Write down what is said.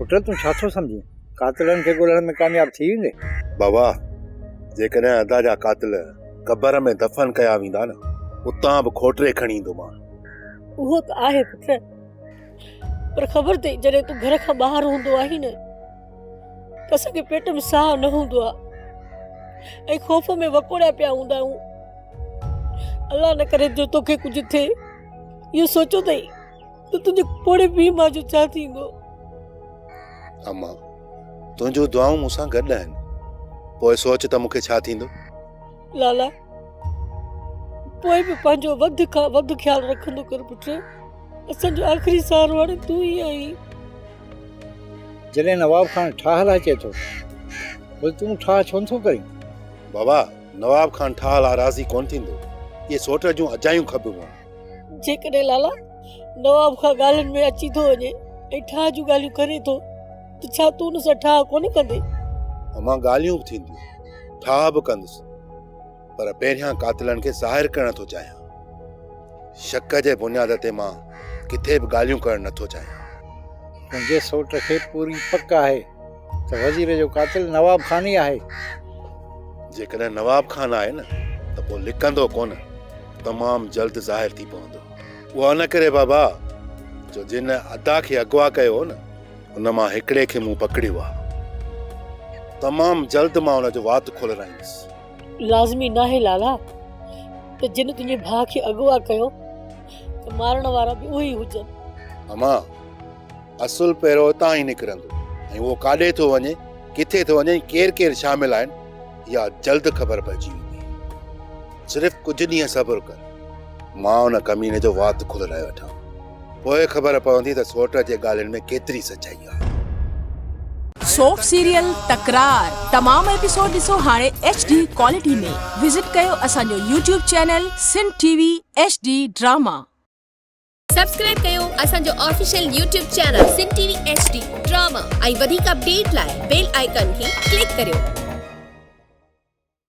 پٽ تون ڇا ٿو سمجهين؟ قاتلن کي ڳولڻ ۾ ڪامياب ٿي ويندين؟ بابا، جيڪڏهن ادا جا قاتل قبر ۾ دفن ڪيا ويندا نه، اتان به کوٽري کڻي ايندومان. اهو ته آهي پٽ، پر خبر اٿئي جڏهن تون گهر کان ٻاهر هوندو آهين نه ته اسان کي پيٽ ۾ ساهه نه هوندو آهي ۽ خوف ۾ وڪوڙيا پيا هوندا آهيون. الله نه ڪري جو توکي ڪجهه ٿئي، اهو سوچيو اٿئي ته تنهنجي پوڙهي پيء ماء جو ڇا ٿيندو؟ اما، تنهنجون دعائون مون سان گڏ آهن، پوء سوچ ته مون کي ڇا ٿيندو؟ لالا، پوء به پنهنجو وڌ کان وڌ خيال رکندو ڪر پٽ، اسان جو آخري سهارو هاڻي تون ئي آهين. جڏهن نواب خان ٺاهه لاء چئي ٿو، پوء تون ٺاهه ڇو نٿو ڪرين؟ بابا، نواب خان ٺاهه لاء راضي ڪونه ٿيندو. اهي سوٽ جون اجايون خبرون آهن. جيڪڏهن لالا نواب خان ڳالهين ۾ اچي ٿو وڃي ۽ ٺاهه جون ڳالهيون ڪري ٿو ته ڇا تون ان سان ٺاهه ڪونه ڪندين؟ امان ڳالهيون به ٿينديون، ٺاهه به ڪندس، پر پهريان قاتلن کي ظاهر ڪرڻ ٿو چاهيان. شڪ جي بنياد تي مان ڪٿي به ڳالهيون ڪرڻ نٿو چاهيان. تنهنجي سوٽ کي پوري پڪ آهي ته وزير جو قاتل نواب خان ئي آهي. جيڪڏهن نواب خان آهي نه ته پوء لڪندو ڪونه، تمام جلد ظاهر ٿي پوندو. اها ان ڪري بابا جو جن ادا کي اغوا ڪيو هو نه ان مان هڪڙي کي مون پڪڙيو آهي. تمام جلد مان ان جو وات کولرائيندس. لازمي ناهي لالا ته جن تنهنجي ڀاء کي اغوا ڪيو ته مارڻ وارا به اهي ئي هجن. امان اصل پهرو اتان ئي نڪرندو ۽ اهو ڪاڏي ٿو وڃي، ڪٿي ٿو وڃي ۽ ڪير ڪير شامل آهن اها جلد خبر پئجي ويندي. صرف ڪجهه ڏينهن صبر ڪر، مان ان ڪميني جو وات کولرائي وٺان، پوء خبر پوندي ته سوٽ جي ڳالهين ۾ ڪيتري سچائي آهي. سوپ سيريل تڪرار تمام ايپيسوڊ ڏسو هاڻي ايڇ ڊي ڪوالٽي ۾ وزٽ ڪيو اسان جو YouTube channel Sindh T V H D drama. Subscribe ڪيو اسان جو official YouTube channel Sindh T V H D drama ۽ وڌيڪ اپڊيٽ لاء بيل آئيڪان کي ڪلڪ ڪريو.